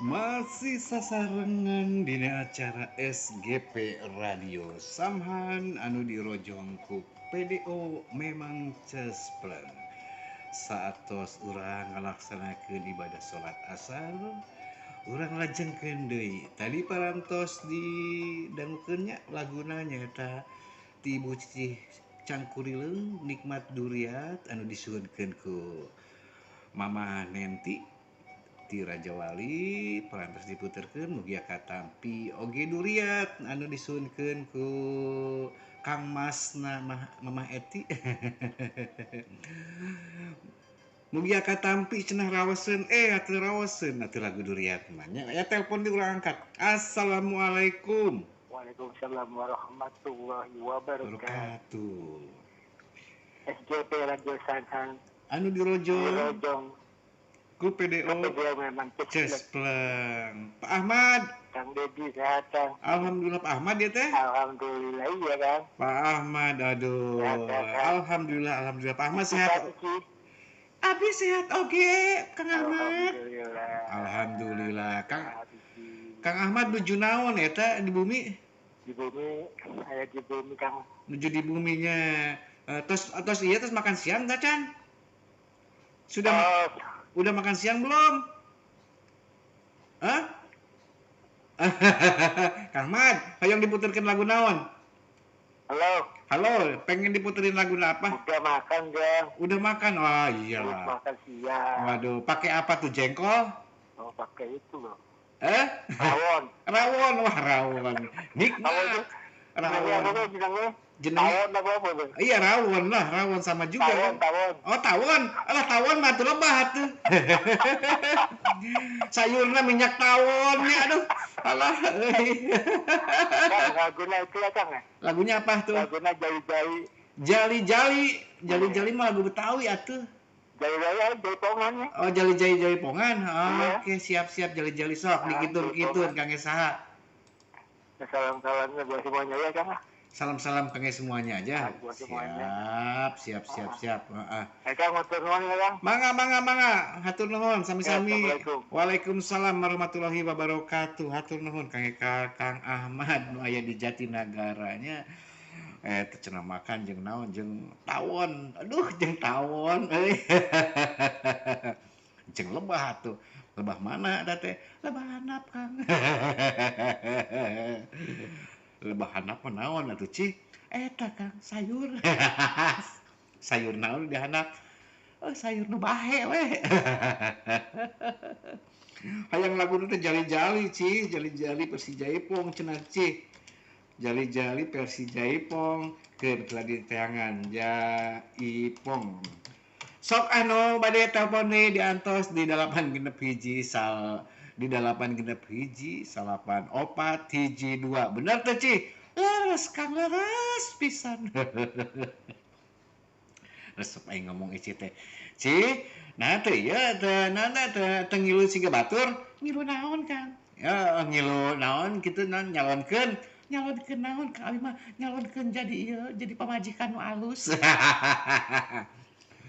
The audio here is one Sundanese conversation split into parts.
Masih sasarengan dina acara SGP Radio Samhan anu dirojong ku PDO memang cespleng. Saatos urang ngalaksanakeun ibadah salat asar, urang lajengkeun deui. Tadi parantos didangukeun nya laguna nyaeta ti Ibu Cicih Cangkurileung Nikmat Duriat anu disuhunkeun ku Mama Nenti ti Raja Wali parantos diputerkeun mugia katampi oge duriat anu disuhunkeun ku Kang Masna Mamah Eti. Mugia katampi cenah rawaseun atuh rawaseun atuh lagu duriat mah nya. Ya telepon di urang angkat. Assalamualaikum. Waalaikumsalam warahmatullahi wabarakatuh. SJP Radio Samhan anu dirojong ku PDO Cespleng. Pak Ahmad. Kang Dedi sehat, Kang? Alhamdulillah Pak Ahmad ya teh. Alhamdulillah iya Kang. Pak Ahmad aduh. Sehat, sehat. Alhamdulillah alhamdulillah Pak Ahmad sehat. Abi sehat oke Kang Ahmad. Alhamdulillah. Alhamdulillah Kang. Kang Ahmad nuju naon eta di bumi? Di bumi aya di bumi Kang. Nuju di buminya. Tos tos iya tos makan siang tah Can? Sudah udah makan siang belum? Hah? Kang Ahmad, hayang diputerkan lagu naon? Halo. Halo, pengen diputerin lagu apa? Udah makan, Kang. Udah makan? Wah, iyalah. Makan siang. Waduh, pakai apa tuh jengkol? Oh, pakai itu loh. Eh? Rawon. Rawon, wah rawon. Nikmat. Rawon. Jenenge tawon apa tuh? Iya rawon lah, rawon sama juga. Tawon, kan? Tawon. Oh tawon, alah tawon mah tuh lebah tuh. Sayurna minyak tawon ya, aduh. Alah. Kang, lagunya itu ya Kang ya? Lagunya apa tuh? Lagunya Jali-Jali. Jali-Jali, Jali-Jali mah lagu Betawi atuh. Jali-Jali Jaipongan ya. Oh Jali-Jali Jaipongan. Oh, iya. Oke, siap-siap Jali-Jali sok dikitur-kitur Kang saha. Salam-salamnya buat semuanya ya Kang. Salam-salam kangge semuanya aja. Buat semuanya. Siap, siap, siap, siap. Heeh. Kang hatur nuhun ya Kang. Mangga, mangga, mangga. Hatur nuhun sami-sami. Assalamualaikum. Waalaikumsalam warahmatullahi wabarakatuh. Hatur nuhun kangge Kang Ahmad nu aya di Jatinagaranya. Teu cenah makan jeung naon jeung tawon. Aduh, jeung tawon euy. Jeung lebah atuh. Lebah mana eta teh? Lebah handap Kang. Lebah handap mah naon atuh Cih? Eta Kang, sayur. Sayur naon di handap? Oh, sayur nu bahe we. Hayang lagu teh jali-jali Cih, jali-jali versi Jaipong cenah Cih. Jali-jali versi Jaipong keur telah diteangan Jaipong. Sok anu bade telepon deui diantos di 861 sal di 861 9 4 1 2. Bener teh Cih? Leres Kang, leres pisan. Resep aing ngomong Ici teh. Cih, nah teh ieu teh nah teh teh ngilu siga batur, ngilu naon Kang? Ya ngilu naon kitu naon nyalonkeun. Nyalonkeun naon Kang abi mah nyalonkeun jadi ieu jadi pamajikan nu alus.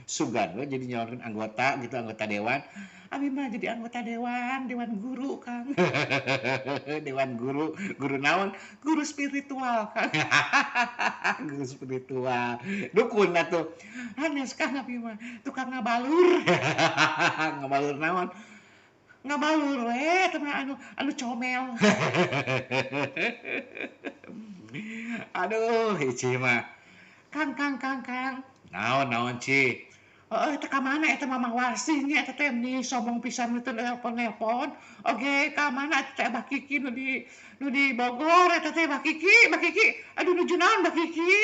Sugan we jadi nyalonkeun anggota gitu, anggota dewan. Abi mah jadi anggota dewan, dewan guru Kang. Dewan guru, guru naon? Guru spiritual Kang. Guru spiritual. Dukun atuh. Hanes Kang abi mah tukang ngabalur. Ngabalur naon? Ngabalur we teh mah anu comel. Aduh, Ici mah. Kang Kang Kang Kang. Naon naon Ci? Heeh, eta ka mana eta Mamah Warsih nya eta teh ni sombong pisan teu nelpon-nelpon. Oge ka mana eta teh Abah Kiki nu di Bogor eta teh Abah Kiki, Abah Kiki. Aduh nuju naon Abah Kiki?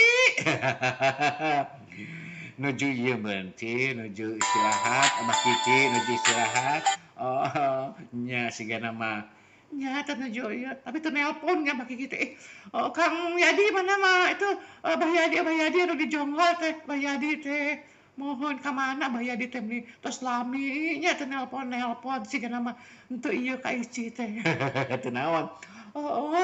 Nuju ieu berhenti, nuju istirahat Abah Kiki, nuju istirahat. Oh, nya sigana mah Nya teu nuju ieu, tapi teu nelpon nya Mbak Kiki teh. Oh, Kang Yadi mana mah itu Bah Yadi, Bah Yadi anu di Jonggol teh, Bah Yadi teh. Mohon ka mana Bah Yadi teh meni tos lami nya teu nelpon-nelpon sigana mah henteu ieu ka Ici teh. Teu naon? Oh,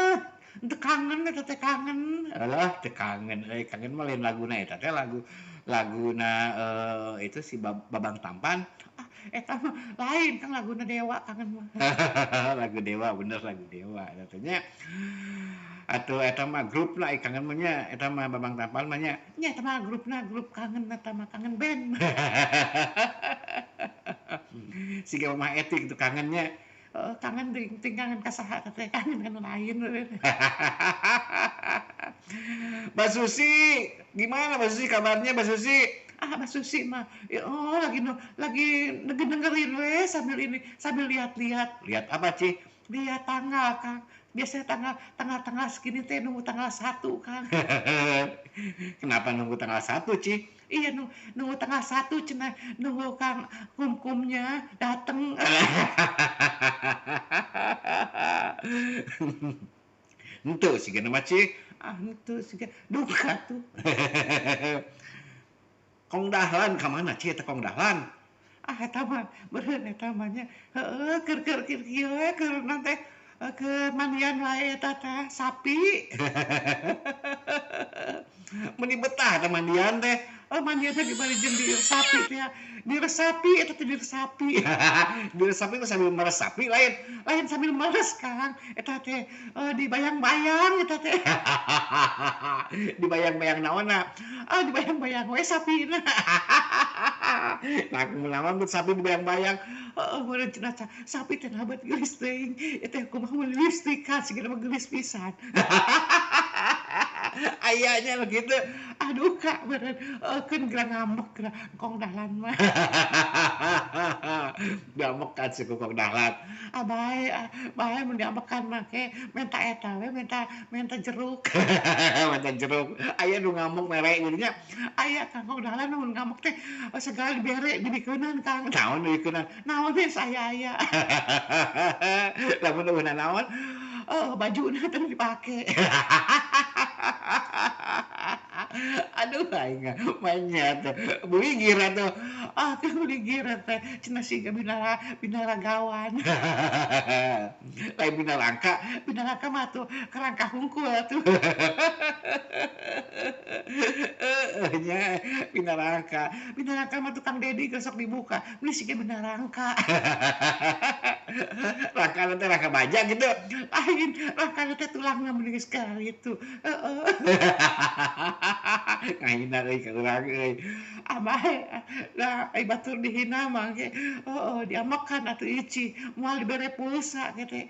henteu kangen eta teh kangen. Alah, teu kangen euy, kangen mah lain laguna eta teh lagu laguna itu si Babang Tampan. Ah, eta mah lain Kang laguna Dewa kangen mah. Lagu Dewa bener lagu Dewa katanya. Atuh eta mah grupna kangen mah nya, eta mah Babang Tampan mah nya. Nya eta mah grupna grup kangen eta mah kangen band. Siga mah etik tuh kangennya. Kangen ting kangen ka saha teh kangen ka nu lain. Mbak Susi, gimana Mbak Susi kabarnya Mbak Susi? Ah, Mbak Susi mah ya, oh, lagi dengerin we sambil ini, sambil lihat-lihat. Lihat apa, Ci? Lihat tanggal, Kang. Biasanya tanggal-tanggal segini teh nunggu tanggal 1, Kang. Kenapa nunggu tanggal 1, Ci? Iya, nunggu tanggal 1 cenah, nunggu Kang kumkumnya dateng. Henteu sigana mah, Ci. Ah, henteu siga duka tuh. Kong Dahlan ka mana, Ci eta Kong Dahlan? Ah, eta mah meureun eta mah nya. Heueuh, keur keur keur kieu we keur naon teh keur mandian wae eta teh sapi. Meni betah eta mandian teh. Oh, mandian teh dibari jeung diresapi teh. Diresapi eta teh diresapi. Diresapi teh sambil meresapi lain. Lain sambil meres, Kang. Eta teh dibayang-bayang eta teh. Dibayang-bayang naonna? Ah, dibayang-bayang we sapina. Nah, kumaha mun sapi dibayang-bayang? Heeh, meureun cenah sapi teh naha bet geulis teuing. Eta kumaha mun listrikan sigana mah geulis pisan. Ayahnya begitu. Aduh, Kak, meureun keun geura ngambek geura Kong Dahlan mah. Diambekan si Kong Dahlan. Ah, bae, ah, bae mun diambekan mah ke minta eta we, minta jeruk. Minta jeruk. Aya nu ngamuk mere gitu nya. Aya Kang Kong Dahlan mun ngamuk teh segala dibere dibikeunan, Kang. Naon dibikeunan? Naon we saya aya. Lamun eueuh naon? Oh, bajuna teh dipake. Aduh aing mah nya teh beuligir atuh. Ah, teh beuligir teh cenah siga binaragawan. Lain binarangka, binarangka mah tuh kerangka hungkul atuh. Heeh nya binarangka. Binarangka mah tukang Dedi geus sok dibuka, meuni siga binarangka. Rangka teh rangka baja gitu. Lain, rangka teh tulangna meni geus kitu. Heeh. Ngahina euy ka urang euy. Ah, bae da ai batur dihina mah ge heueuh diambekan atuh Ici, moal dibere pulsa ge teh.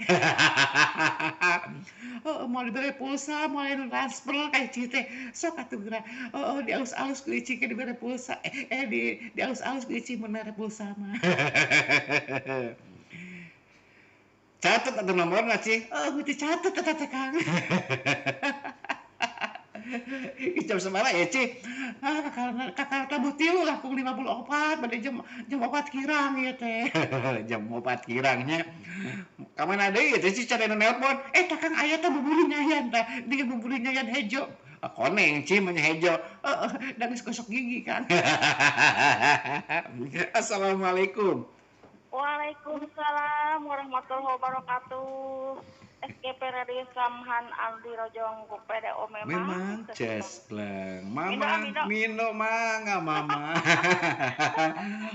Heueuh, moal dibere pulsa, moal aya nu transfer ka Ici teh. Sok atuh geura heueuh dialus-alus ku Ici ge dibere pulsa, dialus-alus ku Ici mun mere pulsa mah. Catet atuh nomorna, Ci. Heueuh, dicatet eta teh, Kang. Jam sabaraha ya, Ci? Ah, kakara tabuh tilu langkung 54 bade jam 4 kirang ieu teh. Jam 4 kirang nya. Ka mana deui teh Ci can aya nu nelpon? Eta Kang aya teh buburi nyayan tah, di buburi nyayan hejo. Ah, koneng Ci mah nya hejo. Heeh, da geus gosok gigi, Kang. Assalamualaikum. Waalaikumsalam warahmatullahi wabarakatuh. SGP Radio Samhan Aldi Rojong PDO memang cespleng. Mama Mino mangga mama.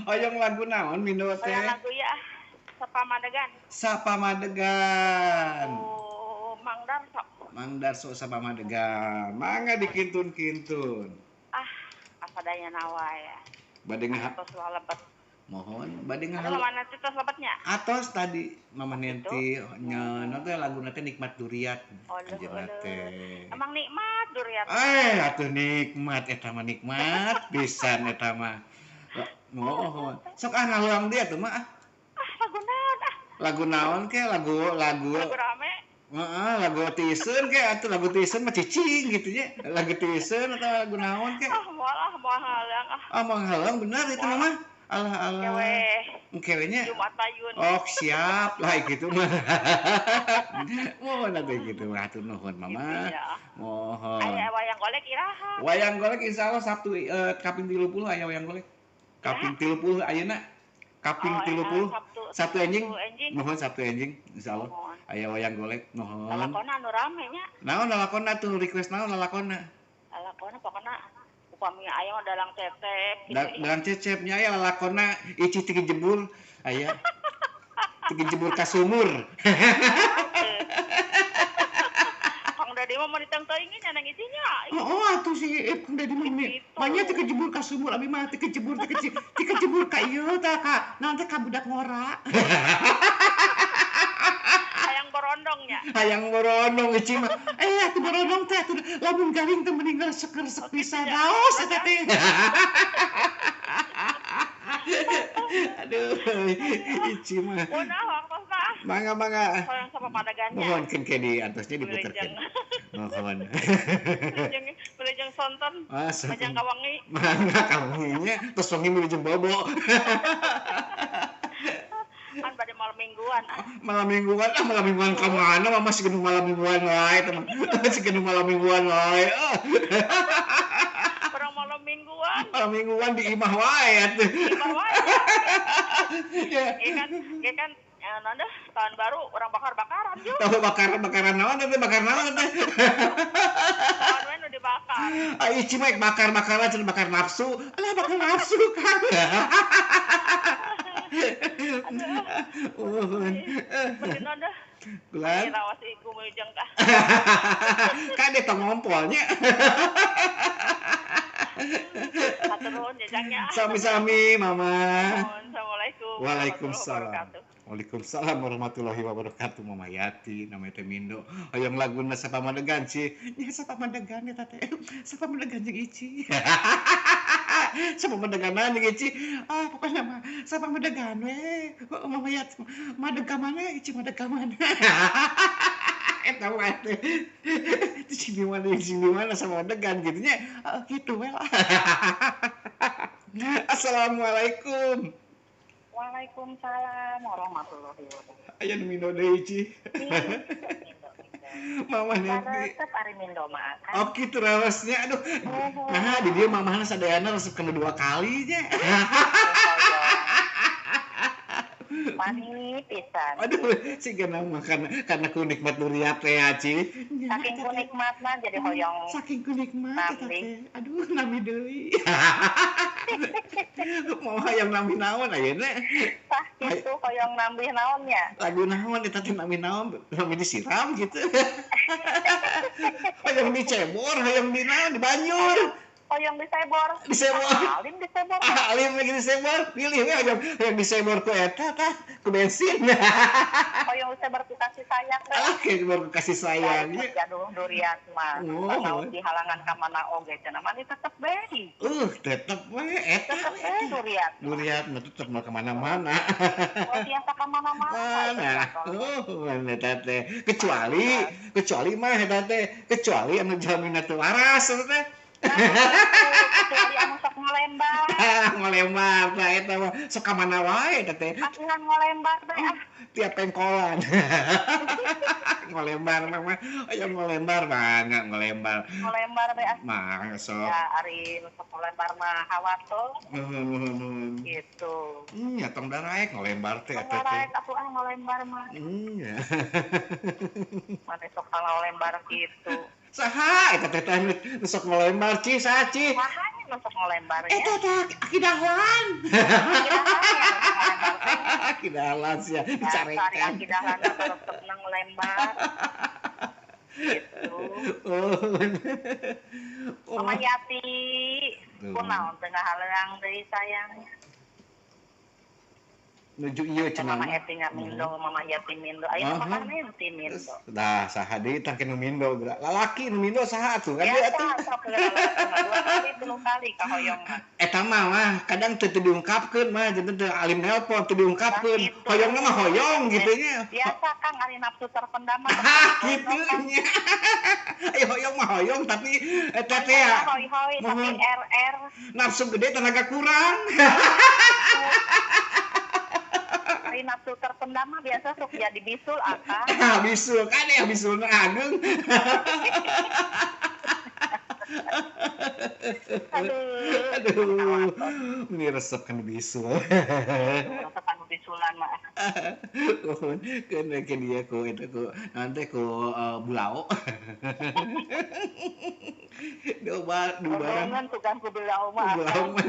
Hoyong lagu naon Mino teh? Hoyong lagu ya Sapa Madegan. Sapa Madegan. Oh, Mang Darso. Mang Darso Sapa Madegan. Mangga dikintun-kintun. Ah, asadanya nawa ya. Bade ngatos lalebet. Mohon bade ngahalu. Mama Nanti tos lebetnya? Atos tadi Mama Nanti nyeunah teh laguna teh nikmat duriat. Anjeunna teh. Emang nikmat duriat. Atuh nikmat eta mah nikmat pisan eta mah. Mohon. Sok ah ngaluang dia tuh mah ah. Ah, lagu naon ah? Lagu naon ke lagu lagu rame. Heeh, lagu tiseun ke atuh lagu tiseun mah cicing gitu nya. Lagu tiseun atau lagu naon ke? Ah, moal ah, moal halang ah. Ah, moal halang bener itu mah. Alah alah. Kewe. Engke nya. Jumat payun. Oh, siap lah gitu mah. Mohon atuh gitu mah hatur nuhun Mama. Gitu ya. Mohon. Aya wayang golek iraha. Wayang golek insyaallah Sabtu kaping 30 aya wayang golek. Kaping 30 ayeuna. Kaping 30. Sabtu enjing. Mohon Sabtu enjing insyaallah. Aya wayang golek mohon. Lalakona anu rame nya. Naon lalakona tuh request naon lalakona? Lalakona pokona upami aya mah dalang cecep gitu. Dalang cecep nya aya lalakona ici teu jebur aya. Teu jebur ka sumur. Kang Dadi mah meuni teuing nya nang icinya. Oh, atuh si Kang Dadi mah manya teu kejebur ka sumur abi mah teu kejebur teu kejebur ka ieu tah ka naon teh ka budak ngora. Borondongnya. Hayang borondong ici mah. Atuh borondong teh atuh lamun garing teh mending resek-resek pisan raos eta teh. Aduh, ici mah. Punah waktosna. Mangga mangga. Hoyong sama padagannya. Mohon keun ke di antosnya diputerkeun. Mohon. Wilujeng sonten. Majang kawangi. Mangga kawanginya tos wangi wilujeng bobo. Kan pada malam mingguan. Malam mingguan, malam mingguan ka mana? Mama si gedung malam mingguan wae, teman. Si gedung malam mingguan wae. Orang malam mingguan. Malam mingguan di imah wae atuh. Imah wae. Ya. Iya kan, nanda tahun baru orang bakar-bakaran juga. Tahu bakar-bakaran naon teh, bakar naon teh. Tahun we nu dibakar. Ah, ici mah bakar-bakaran cenah bakar nafsu. Alah bakar nafsu kan. Gulan. Kan dia tong ngompolnya. Sami-sami Mama. Assalamualaikum. Waalaikumsalam. Waalaikumsalam warahmatullahi wabarakatuh. Mama Yati namanya teh Mindo. Hoyong laguna sapamadegan sih. Nya sapamadegan eta teh. Sapamadegan jeung Ici. Sapamadegan jeung Ici. Ah pokoknya mah sapamadegan we. Mama Yati madeg ka mana Ici madeg ka mana. Eta mah teh. Di mana sapamadegan gitu nya. Gitu we lah. Assalamualaikum. Waalaikumsalam warahmatullahi wabarakatuh. Aya nu mindo deui Ci. Mama nanti. Resep ari mindo mah. Oh kitu rawasnya aduh. Nah di dieu mamahna sadayana resep kana 2 kali nya. Mani pisan. Aduh, siga mah karena ku nikmat duriat teh ya, Ci. Saking ku nikmatna jadi hoyong. Saking ku nikmat eta teh. Aduh, nami deui. Mau hayang nami naon ayeuna? Tah kitu hoyong nambih naon nya? Lagu naon eta teh nami naon? Nami disiram gitu. Hoyong dicebor, hoyong di naon, dibanyur. Hoyong disebor. Disebor. Alim disebor. Alim lagi disebor. Pilih we hoyong disebor ku eta tah, ku bensin. Hoyong disebor ku kasih sayang. Ah, disebor ku kasih sayang. Gaduh duriat mah. Oh. Di halangan ka mana oge cenah mah tetep we. Tetep we eta. Tetep we duriat. Duriat mah tetep mau ke mana-mana. Oh, biasa ka mana-mana. Nah, eta teh. Kecuali mah eta teh, kecuali anu jalmina teu waras eta teh. Kecuali anu sok ngalembar. Ngalembar tah eta mah sok ka mana wae eta teh. Atuhan ngalembar teh ah. Tiap pengkolan. Ngalembar mah aya ngalembar mangga ngalembar. Ngalembar teh ah. Mangga sok. Ya ari nu sok ngalembar mah hawato. Nuhun. Gitu. Nya tong daraek ngalembar teh eta teh. Daraek atuh ah ngalembar mah. Nya. Mane sok ngalembar kitu. Saha eta teh nu sok ngalembar Ci, saha Ci? Saha nu sok ngalembar nya? Eta teh Aki Dahlan. Aki Dahlan sia dicarekan. Aki Dahlan resep ngalembar. Gitu. Mama Yati, kunaon teu ngahaleang deui sayang. Nuju ieu cenah. Mama Yati nya mindo, Mama Yati mindo. Ayeuna mah nanti mindo. Dah saha deui tah nu mindo geura. Lalaki nu mindo saha atuh kan deui atuh. Dua kali 3 kali kahoyong mah. Eta mah kadang teu diungkapkeun mah janten teu alim nelpon teu diungkapkeun. Hoyongna mah hoyong gitu nya. Biasa Kang ari nafsu terpendam mah. Hah kitu nya. Ayo hoyong mah hoyong tapi eta teh ya. Hoy-hoy tapi RR. Nafsu gede tenaga kurang. Ari nafsu terpendam mah biasa sok jadi bisul akang. Bisul kan ya bisulna ageung. Aduh, ini resep kan bisul. Resep kan bisulan mah. Kena ke dia ku itu ku nanti ku bulao. Dua barang. Tukang ku bulao mah. Bulao mah.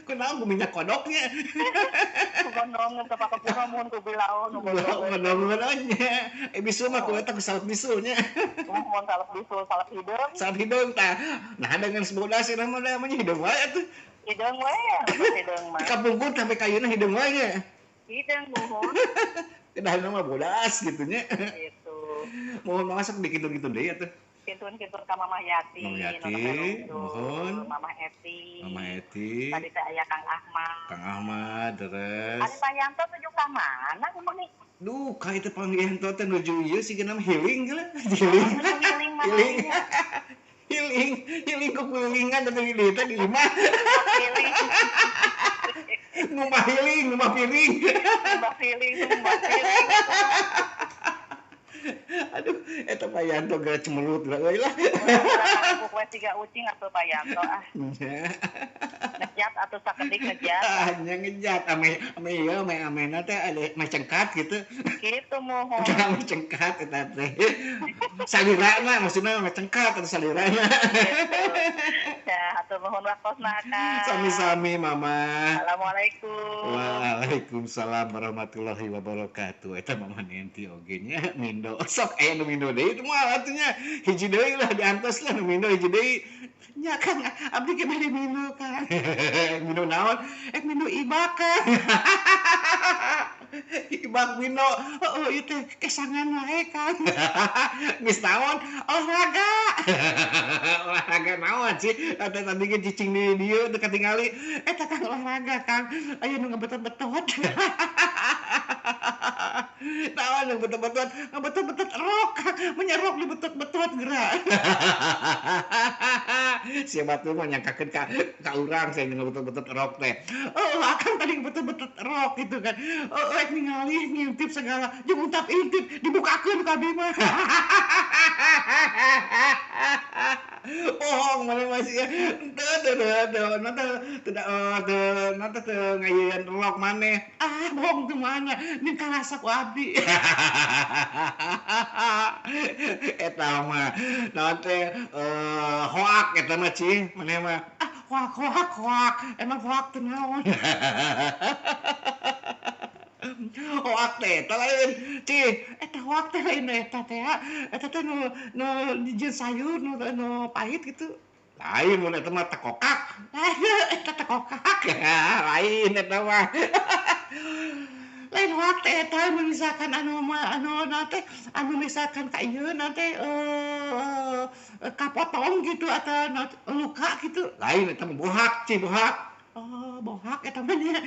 Kunaon ku minyak kodoknya. Ku gondongan ke pak kepura mun ku bulao nu gondongan nya. Bisul mah ku eta ku salep bisulnya. Mun salep bisul salep hideung. Salep hideung tah. Nah dengan sebodas ini mah namanya hideung wae atuh. Hideung wae, hideung mah. Di kapungkur sampai kayuna hideung wae nya. Hideung muhun. Kedahna mah bodas gitu nya. Gitu. Mohon masak dikitu-kitu deui atuh. Kintun-kintun ka Mamah Yati, Mamah Yati, mohon. Mamah Eti. Mamah Eti. Tadi teh aya Kang Ahmad. Kang Ahmad terus. Ari Pak Yanto nuju ka mana kumaha nih? Duh, ka itu Pak Yanto teh nuju ieu sigana mah healing geula. Healing. Healing. Healing, healing ku kulilingan teh di teh di imah. Healing. Ngumah healing, ngumah piring. Ngumah healing, ngumah piring. Aduh, eta Pak Yanto geura cemerut lah euy lah. Urang kue tiga ucing atuh Pak Yanto ah. Ngejat atuh sakedik ngejat. Ah, nya ngejat ame ame ieu ame amena teh ada meh cengkat gitu. Kitu muhun. Ame cengkat eta teh. Salirana maksudna meh cengkat atau salirana. Ya, atuh nuhun waktosna Kang. Sami-sami Mama. Assalamualaikum. Waalaikumsalam warahmatullahi wabarakatuh. Eta Mama Nenti oge nya mindo. Sok aya nu mindo deui teu moal atuh nya. Hiji deui lah diantos lah nu mindo hiji deui. Nya Kang, abdi ge bade mindo Kang. Mindo naon? Mindo ibak Kang. Ibak mindo. Oh ieu teh kesangan wae Kang. Geus naon? Olahraga. Olahraga naon sih? Eta tadi ge cicing di dieu teu katingali. Eta Kang olahraga Kang. Aya nu ngabetot-betot. Naon nu betot-betot? Ngabetot-betot rok Kang. Menyerok di betot-betot geura. Sia batur mah nyangkakeun ka urang saya ngabetot-betot rok teh. Oh, akang tadi ngabetot-betot rok gitu kan. Oh, rek ningali ngintip segala jeung untap intip dibukakeun ku abi mah. Bohong mana masih teu teu teu teu nata teu ngayeun rok maneh. Ah, bohong teu mana ning karasa ku abdi. Eta mah naon teh hoak eta mah cih maneh mah. Ah, hoak hoak hoak. Emang hoak teu naon? Hoak teh eta lain cih. Eta hoak teh lain eta teh. Eta teh nu nu dijieun sayur nu nu pahit gitu. Lain mun eta mah tekokak. Eta tekokak. Lain eta mah. Lain hoak teh eta mun misalkan anu mah anu teh anu misalkan ka ieu teh kapotong gitu atau luka gitu. Lain eta mah bohak cih bohak. Oh, bohak eta mah nya.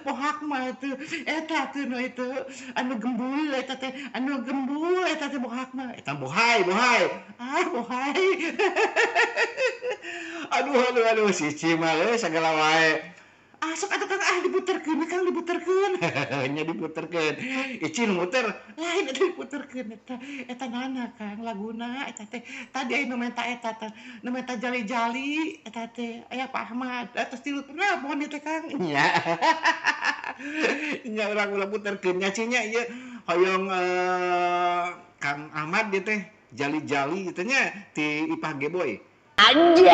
Bohak mah itu eta teh nu itu anu gembul eta teh anu gembul eta teh bohak mah. Eta bohai, bohai. Ah, bohai. Aduh aduh aduh si Cima euy sagala wae. Ah, sok atuh Kang ah diputerkeun Kang diputerkeun. Nya diputerkeun. Ici nu muter. Lain eta diputerkeun eta. Eta nana Kang laguna eta teh. Tadi aya nu menta eta teh. Nu menta jali-jali eta teh. Aya Pak Ahmad atos tilu nelpon ieu teh Kang. Nya. Nya urang ulah puterkeun nya cih nya ieu hoyong Kang Ahmad ieu teh jali-jali ieu teh nya ti Ipah Geboy. Anjay.